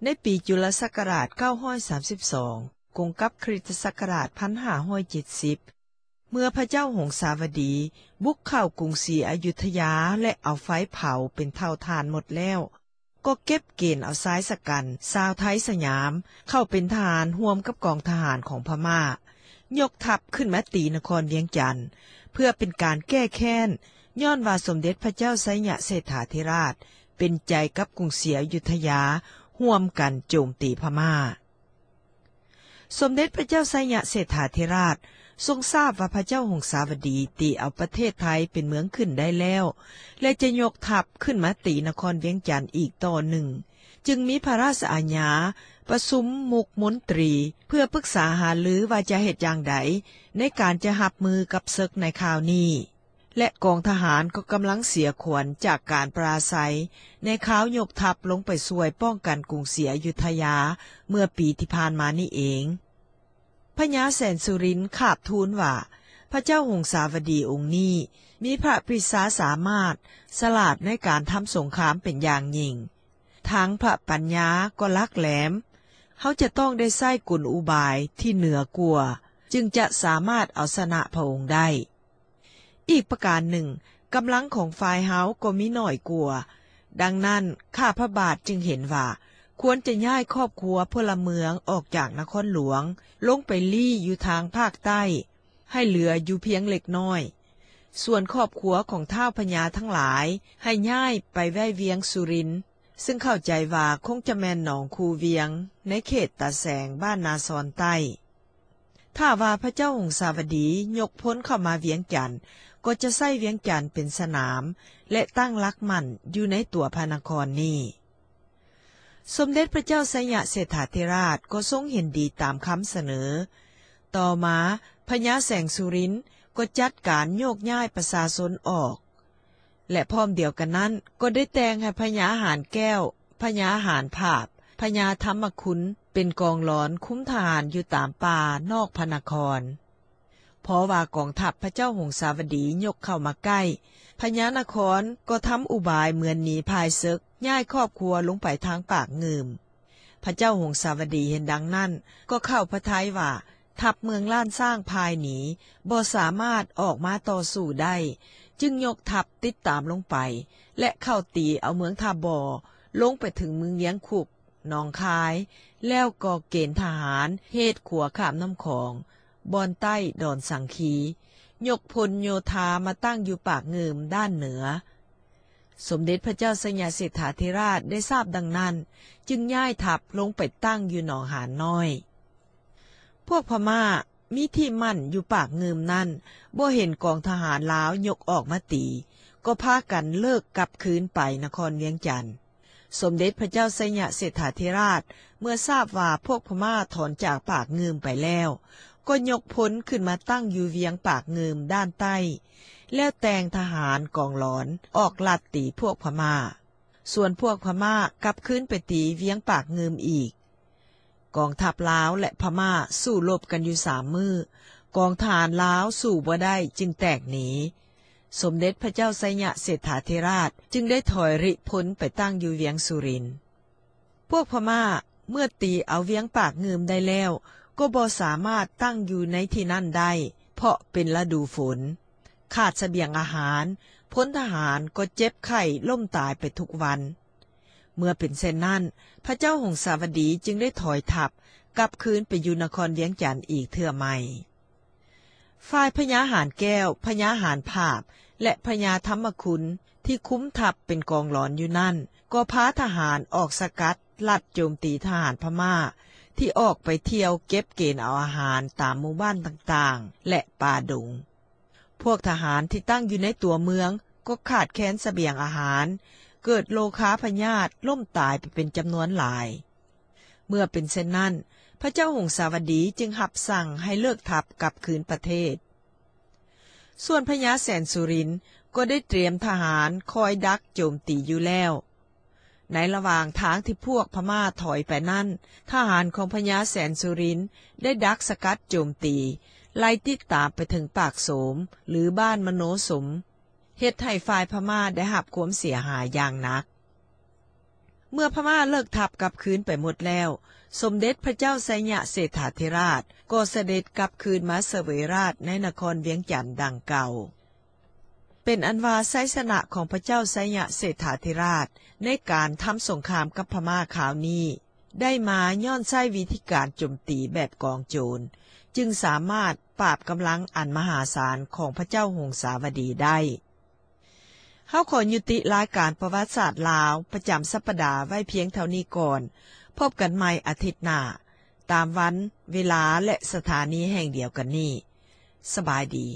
ໃນປີຈຸລະສັກກະລາດ ເກົ້າຮ້ອຍສາມສິບສອງ ກົງກັບຄຣິສຕະສັກກະລາດ ໜຶ່ງພັນຫ້າຮ້ອຍເຈັດສິບ ເມື່ອພະເຈົ້າຫົງສາວະດີບຸກເຂົ້າກຸງສຣີອະຍຸດທະຍາ ແລະ ເອົາໄຟເຜົາເປັນເຖົ້າຖ່ານໝົດແລ້ວ ກໍເກັບເກນເອົາຊາຍຊະກັນຊາວໄທສະຫຍາມ ເຂົ້າເປັນທະຫານຮ່ວມກັບກອງທະຫານຂອງພະມ້າ, ຍົກທັບຂຶ້ນມາຕີນະຄອນວຽງຈັນ ເພື່ອເປັນການແກ້ແຄ້ນ ຍ້ອນວ່າສົມເດັດພະເຈົ້າໄຊຍະເສດຖາທິລາດ ເປັນໃຈກັບກຸງສຣີອະຍຸດທະຍາ ຮ່ວມກັນໂຈມຕີພະມ້າ. ສົມເດັດພະເຈົ້າໄຊຍະເສດຖາທິລາດ ຊົງຊາບວ່າພະເຈົ້າຫົງສາວະດີຕີເອົາປະເທດໄທເປັນເມືອງຂຶ້ນໄດ້ແລ້ວ ແລະ ຈະຍົກທັບຂຶ້ນມາຕີນະຄອນວຽງຈັນອີກຕໍ່ໜຶ່ງ, ຈຶ່ງມີພະລາຊະອາຍາປະຊຸມມຸກມົນຕີ ເພື່ອປຶກສາຫາລືວ່າຈະເຮັດຢ່າງໃດໃນການຈະຮັບມືກັບເສິກໃນຄາວນີ້. ແລະ ກອງທະຫານກໍກຳລັງເສຍຂວັນຈາກການປະລາໄຊໃນຄາວຍົກທັບລົງໄປຊ່ວຍປ້ອງກັນກຸງສຣີອະຍຸດທະຍາເມື່ອປີທີ່ຜ່ານມານີ້ເອງ. ພະຍາແສນສຸລິນຄາບທູນວ່າ ພະເຈົ້າຫົງສາວະດີອົງນີ້ມີພະປຣີຊາສາມາດ, ສະຫຼາດໃນການທຳສົງຄາມເປັນຢ່າງຍິ່ງ, ທັງພະປັນຍາກໍຫຼັກແຫຼມ, ເຮົາຈະຕ້ອງໄດ້ໃຊ້ກົນອຸບາຍທີ່ເໜືອກວ່າ ຈຶ່ງຈະສາມາດເອົາຊະນະພະອົງໄດ້. ອີກປະການໜຶ່ງ, ກຳລັງຂອງຝ່າຍເຮົາກໍມີໜ້ອຍກວ່າ, ດັ່ງນັ້ນ ຂ້າພະບາດຈຶ່ງເຫັນວ່າ ຄວນຈະຍ້າຍຄອບຄົວພົນລະເມືອງອອກຈາກນະຄອນຫຼວງ ລົງໄປລີ້ຢູ່ທາງພາກໃຕ້, ໃຫ້ເຫຼືອຢູ່ພຽງເລັກນ້ອຍ. ສ່ວນຄອບຄົວຂອງທ້າວພະຍາທັງຫຼາຍ ໃຫ້ຍ້າຍໄປໄວ້ວຽງສຸລິນ, ຊຶ່ງເຂົ້າໃຈວ່າຄົງຈະແມ່ນໜອງຄູວຽງ ໃນເຂດຕາແສງ ບ້ານນາຊອນໃຕ້. ຖ້າວ່າພະເຈົ້າຫົງສາວະດີຍົກພົນເຂົ້າມາວຽງຈັນ ກໍຈະໃຊ້ວຽງຈັນເປັນສະໜາມ ແລະ ຕັ້ງຫຼັກໝັ້ນຢູ່ໃນຕົວພະນະຄອນນີ້. ສົມເດັດພະເຈົ້າໄຊຍະເສດຖາທິລາດກໍຊົງເຫັນດີຕາມຄຳສະເໜີ. ຕໍ່ມາ ພະຍາແສງສຸລິນກໍຈັດການໂຍກຍ້າຍປະຊາຊົນອອກ ແລະ ພ້ອມດຽວກັນນັ້ນ ກໍໄດ້ແຕ່ງໃຫ້ພະຍາຫານແກ້ວ, ພະຍາຫານຜາບ, ພະຍາທຳມະຄຸນ ເປັນກອງຫຼອນຄຸມທະຫານຢູ່ຕາມປ່ານອກພະນະຄອນ. ເພາະວ່າກອງທັບພະເຈົ້າຫົງສາວະດີຍົກເຂົ້າມາໃກ້, ພະຍານະຄອນກໍທຳອຸບາຍເໝືອນໜີພາຍເສິກ, ຍ້າຍຄອບຄົວລົງໄປທາງປາກງື່ມ. ພະເຈົ້າຫົງສາວະດີເຫັນດັ່ງນັ້ນ ກໍເຂົ້າພະໄທວ່າ ທັບເມືອງລ້ານຊ້າງພາຍໜີ ບໍ່ສາມາດອອກມາຕໍ່ສູ້ໄດ້, ຈຶ່ງຍົກທັບຕິດຕາມລົງໄປ ແລະ ເຂົ້າຕີເອົາເມືອງທ່າບໍ່ ລົງໄປເຖິງເມືອງວຽງຄຸກ, ໜອງຄາຍ, ແລ້ວກໍເກນທະຫານເຫດຂົວຂ້າມນ້ຳຂອງ ບ່ອນໃຕ້ດອນສັງຄີ, ຍົກພົນໂຍທາມາຕັ້ງຢູ່ປາກງື່ມດ້ານເໜືອ. ສົມເດັດພະເຈົ້າໄຊຍະເສດຖາທິລາດໄດ້ຊາບດັ່ງນັ້ນ, ຈຶ່ງຍ້າຍທັບລົງໄປຕັ້ງຢູ່ໜອງຫານນ້ອຍ. ພວກພະມ້າມີທີ່ໝັ້ນຢູ່ປາກງື່ມນັ້ນ ບໍ່ເຫັນກອງທະຫານລາວຍົກອອກມາຕີ ກໍພາກັນເລີກກັບຄືນໄປນະຄອນວຽງຈັນ. ສົມເດັດພະເຈົ້າໄຊຍະເສດຖາທິລາດ ເມື່ອຊາບວ່າພວກພະມ້າຖອນຈາກປາກງື່ມໄປແລ້ວ ກໍຍົກພົນຂຶ້ນມາຕັ້ງຢູ່ວຽງປາກງື່ມດ້ານໃຕ້ ແລ້ວແຕ່ງທະຫານກອງຫຼອນອອກລັດຕີພວກພະມ້າ. ສ່ວນພວກພະມ້າກັບຄືນໄປຕີວຽງປາກງື່ມອີກ. ກອງທັບລາວ ແລະ ພະມ້າສູ້ລົບກັນຢູ່ສາມມື້, ກອງທະຫານລາວສູ້ບໍ່ໄດ້ຈຶ່ງແຕກໜີ. ສົມເດັດພະເຈົ້າໄຊຍະເສດຖາທິລາດຈຶ່ງໄດ້ຖອຍລິພົນໄປຕັ້ງຢູ່ວຽງສຸລິນ. ພວກພະມ້າເມື່ອຕີເອົາວຽງປາກງື່ມໄດ້ແລ້ວ ກໍບໍ່ສາມາດຕັ້ງຢູ່ໃນທີ່ນັ້ນໄດ້ ເພາະເປັນລະດູຝົນ, ຂາດສະບຽງອາຫານ, ພົນທະຫານກໍເຈັບໄຂ້ລົ້ມຕາຍໄປທຸກວັນ. ເມື່ອເປັນເຊັ່ນນັ້ນ, ພະເຈົ້າຫົງສາວະດີຈຶ່ງໄດ້ຖອຍທັບກັບຄືນໄປຢູ່ນະຄອນວຽງຈັນອີກເທື່ອໃໝ່. ຝ່າຍພະຍາຫານແກ້ວ, ພະຍາຫານຜາບ ແລະ ພະຍາທຳມະຄຸນ ທີ່ຄຸມທັບເປັນກອງຫຼອນຢູ່ນັ້ນ ກໍພາທະຫານອອກສະກັດລັດໂຈມຕີທະຫານພະມ້າ ທີ່ອອກໄປທ່ຽວເກັບເກນເອົາອາຫານຕາມໝູ່ບ້ານຕ່າງໆ ແລະ ປ່າດົງ. ພວກທະຫານທີ່ຕັ້ງຢູ່ໃນຕົວເມືອງກໍຂາດແຄນສະບຽງອາຫານ, ເກີດໂລຄາພະຍາດລົ້ມຕາຍໄປເປັນຈຳນວນຫຼາຍ. ເມື່ອເປັນເຊັ່ນນັ້ນ, ພະເຈົ້າຫົງສາວະດີຈຶ່ງຮັບສັ່ງໃຫ້ເລີກທັບກັບຄືນປະເທດ. ສ່ວນພະຍາແສນສຸລິນກໍໄດ້ຕຽມທະຫານຄອຍດັກໂຈມຕີຢູ່ແລ້ວ. ໃນລະຫວ່າງທາງທີ່ພວກພະມ້າຖອຍໄປນັ້ນ, ທະຫານຂອງພະຍາແສນສຸລິນໄດ້ດັກສະກັດໂຈມຕີ, ໄລ່ຕິດຕາມໄປເຖິງປາກໂສມ ຫຼື ບ້ານມະໂນສົມ, ເຮັດໃຫ້ຝ່າຍພະມ້າໄດ້ຮັບຄວາມເສຍຫາຍຢ່າງໜັກ. ເມື່ອພະມ້າເລີກທັບກັບຄືນໄປໝົດແລ້ວ, ສົມເດັດພະເຈົ້າໄຊຍະເສດຖາທິຣາຊກໍສະເດັດກັບຄືນມາສເວຍຣາຊໃນນະຄອນວຽງຈັນດັ່ງເກົ່າ. ເປັນອັນວ່າໄຊຊະນະຂອງພະເຈົ້າໄຊຍະເສດຖາທິຣາຊໃນການທຳສົງຄາມກັບພະມ້າຄາວນີ້ ໄດ້ມາຍ້ອນໃຊ້ວິທີການໂຈມຕີແບບກອງໂຈນ ຈຶ່ງສາມາດປາບກຳລັງອັນມະຫາສານຂອງພະເຈົ້າຫົງສາວະດີໄດ້. ເຮົາຂໍຍຸຕິລາຍການປະຫວັດສາດລາວປະຈຳສັບປະດາໄວ້ພຽງເທົ່ານີ້ກ່ອນ. ພົບກັນໃໝ່ອາທິດໜ້າ ຕາມວັນ, ເວລາ ແລະ ສະຖານີແຫ່ງດຽວກັນນີ້. ສະບາຍດີ.